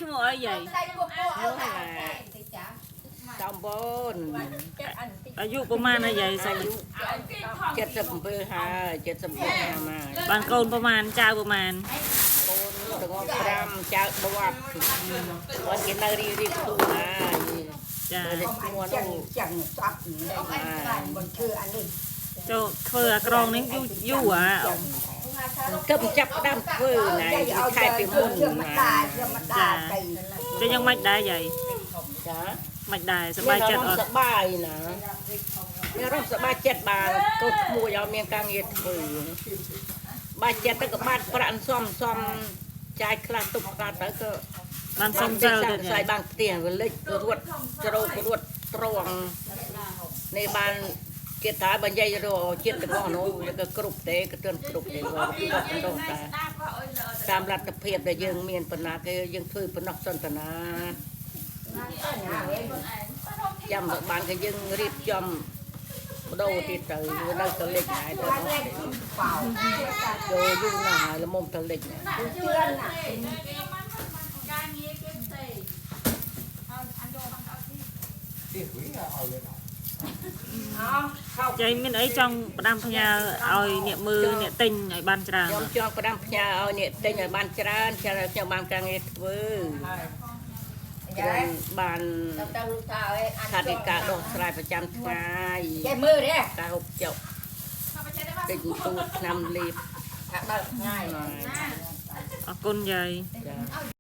ឈ្មោះអីយាយ សំបូន អាយុប្រហែលហើយយាយសុំ អាយុ77ហើយ77ឆ្នាំហើយ បានកូនប្រហែលចៅប្រហែល កូនទាំងអស់5ចៅ10គាត់គេនៅរីរីខ្លួនហើយ ចា បើឈ្មោះ ចឹង នោះ ចឹងស្អប់មិនធ្វើអានេះ ចូលធ្វើអាក្រងនេះយូរយូរអា ទៅចាប់ផ្ដើមធ្វើណៃខែពីមុន ធម្មតាធម្មតាទៅ ចាយ៉ាងម៉េចដែរយាយ ចា ម៉េចដែរសប្បាយចិត្តអត់ សប្បាយណាមានរំសប្បាយចិត្តបានកូនក្មួយឲ្យមានការងារធ្វើបាយចិត្តទៅក៏បានប្រាក់សំសំចាយខ្លះទុកខ្លះទៅក៏ បានសុំសិលទៀត ស្អី យាយ បានផ្ទះវាលិចរត់ជ្រោករត់ត្រង់នេះបានគេថាបើនិយាយរកជាតិទាំងអស់នោះវាក៏គ្រប់ទេក៏ទឿនគ្រប់ទេគាត់បណ្ដោះតាតាមលទ្ធភាពដែលយើងមានប៉ុណ្ណាគេយើងធ្វើប៉ុណ្ណោះសន្តានាចាំបើបានគេយើងរៀបចំបដូរទៀតទៅវានៅតលិចហើយទៅ បោ ចូលយូរណាស់ហើយល្មមតលិចណា ជឿណា យាយមានអីចង់ផ្ដាំផ្ញើឲ្យអ្នកមើលអ្នកទិញឲ្យបានច្រើន ខ្ញុំចង់ផ្ដាំផ្ញើឲ្យអ្នកទិញឲ្យបានច្រើនច្រើនខ្ញុំបានការងារធ្វើច្រើនបាន ទៅលោកតាអើយ ខាត់ការដោះស្រាយប្រចាំថ្ងៃ ចេះមើលទេ ការហូបចុកទិញទូឆ្នាំលេប ថាបើថ្ងៃ អរគុណយាយ ចា